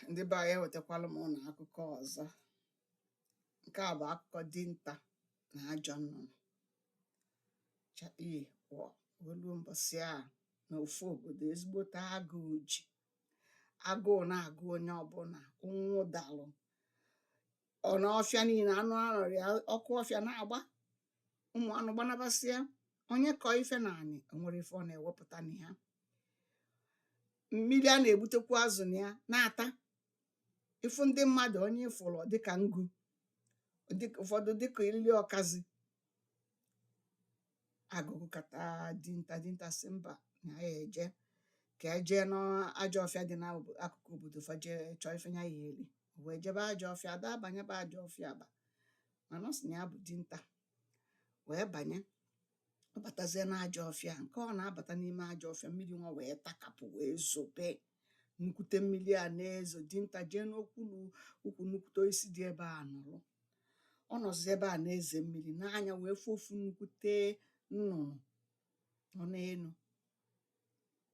Ndị be anyị, ewetakwala m ụnụ akụkọ ọzọ. Nke a bụ akụkọ dinta na ajọ nnụnụ. Chakpi wọ olu mbọsị a na ofu obodo, ezigbote agụụ ji agụụ na-agụ onye ọbụla. Ụnwụ dalụ ọ n'ọfịa niile, anụ arọrọ ya, ọkụ ọfịa na-agba, ụmụ anụ gbanabasịa. Onye kọọ ife na anị, onwere ife ọ na-ewepụta na ya. Mmiri a na-egbutekwu azụ na ya na-ata ịfụ ndị mmadụ, onye ịfụrụ dịka ngụ, dịka ụfọdụ dịka ili ọkazi. Agụgụ kata dinta. Dinta si mba, na ya eje ka eje n'ajọ ọfịa dị n'akụkụ obodo fa, jee chọọ ife ya ya eri. O wee jebe ajọ ọfịa, ada abanyebe ajọ ọfịa aba, mana ọ sị na ya bụ dinta. Wee banye, ọ batazie n'ajọ ọfịa. Nke ọ na-abata n'ime ajọ ọfịa, mmiri nwa wee takapụ, wee zobe nnukwute mmiri a na-ezo. Dinta jee n'okwulu ukwu nnukwute osisi dị ebe a nọrọ. Ọ nọzi ebe a na-eze mmiri n'anya, wee fụ ofu nnukwute nnụnụ nọ n'elu,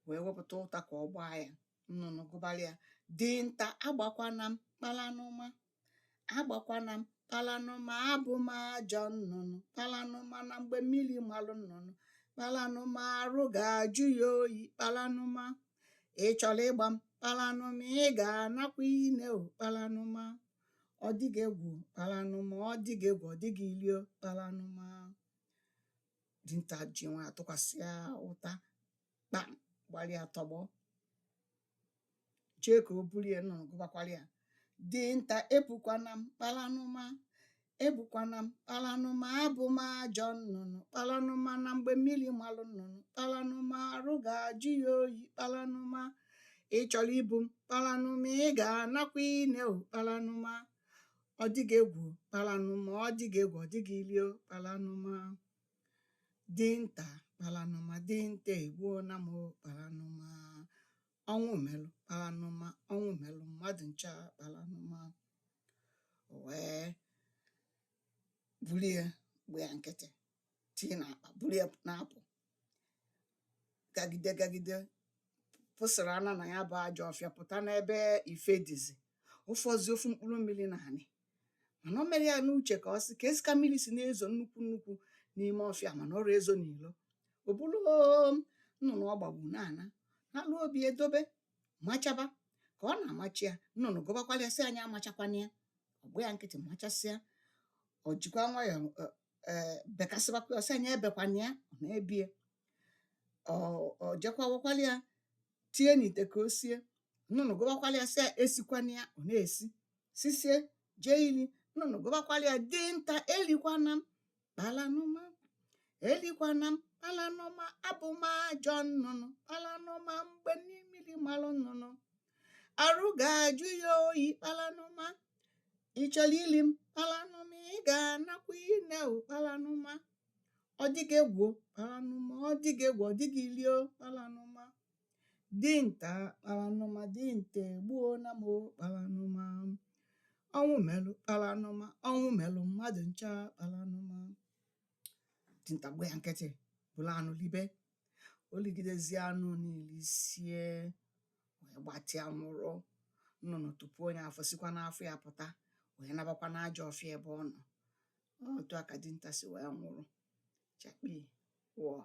wee wepụta ụta ka ọ gbaa ya. Nnụnụ gụbalị ya, "Dinta, agbakwana m, kpalanụma, agbakwana m, kpalanụma, abụ m ajọ nnụnụ, kpalanụma, na mgbe mmiri malụ nnụnụ, kpalanụma, arụ ga-ajụ ya oyi, kpalanụma. Ị chọrọ ịgba m, kpalanụma, ị ga-anakwa ine o, kpalanụma. Ọ dịghị egwu, kpalanụma, ọ dịghị egwu, ọ dịghị ilio, kpalanụma." Dinta ji nwa tụkwasị ya ụta, kpam, gbalịa tọgbọ, jee ka o bulie. Nnụnụ gụbakwala ya, "Dinta, ebukwana m, kpalanụma, ebukwana m, kpalanụma, abụ m ajọ nnụnụ, kpalanụma, na mgbe mmiri malụ nnụnụ, kpalanụma, arụ ga-ajụ ya oyi, kpalanụma. Ị chọrọ ibu m, kpalanụma, ị ga-anakwa ine o, kpalanụma. Ọ dịghị egwu, kpalanụma, ọ dịghị egwu, ọ dịghị ilio, kpalanụma. Dinta, kpalanụma, dinta egbuona m o, kpalanụma. Ọnwụ melụ, kpalanụma, ọnwụ melụ mmadụ ncha, kpalanụma." O wee bulie, gba ya nkịtị, tinye n'akpa, bulie na-apụ. Gagide gagide, pụsịrị ana na ya bụ ajọ ọfịa, pụta n'ebe ife dịzi ụfọzi ofu mkpụrụ mmiri na anị. Mana o mere ya n'uche ka ọ sị ka esi ka mmiri si na-ezo nnukwu nnukwu n'ime ọfịa, mana ọrụ ezo n'ilo. O buru nnụnụ ọ gbagbu na-ana n'alụ obi, edobe, machaba. Ka ọ na-amachi ya, nnụnụ gụbakwala ya, sị anyị amachakwana ya. Ọ gba ya nkịtị, machasịa. Ọ jikwa nwayọọ ee bekasịbakwa ya, sị anyị ebekwana ya. Ọ na-ebie, ọ jekwa wekwala ya, tinye n'ite ka o sie. Nnụnụ gụbakwala ya, sị ya esikwana ya. Ọ na-esi sisie, jee ili. Nnụnụ gụbakwala ya, "Dinta, elikwana m, kpalanụma, elikwana m, kpalanụma, abụ m ajọ nnụnụ, kpalanụma, mgbe mmiri malụ nnụnụ, arụ ga-ajụ ya oyi, kpalanụma. Ị chọrọ ili m, kpalanụma, ị ga-anakwa ine o, kpalanụma. Ọ dịghị egwu, kpalanụma, ọ dịghị egwu, ọ dịghị ili o, kpalanụma. Dinta, kpalanụma, dinta egbuona m o, kpalanụma. Ọnwụ melụ, kpalanụma, ọnwụ melụ mmadụ ncha, kpalanụma." Dinta gba ya nkịtị, bụrụ anụ libe. O ligidezie anụ niile sie, wee gbatịa, nwụrụ. Nnụnụ tupu onye afọ sikwa n'afọ ya pụta, wee nabakwa n'ajọ ọfịa ebe ọ nọ. Otu a ka dinta si wee nwụrụ. Chakpi wụọ.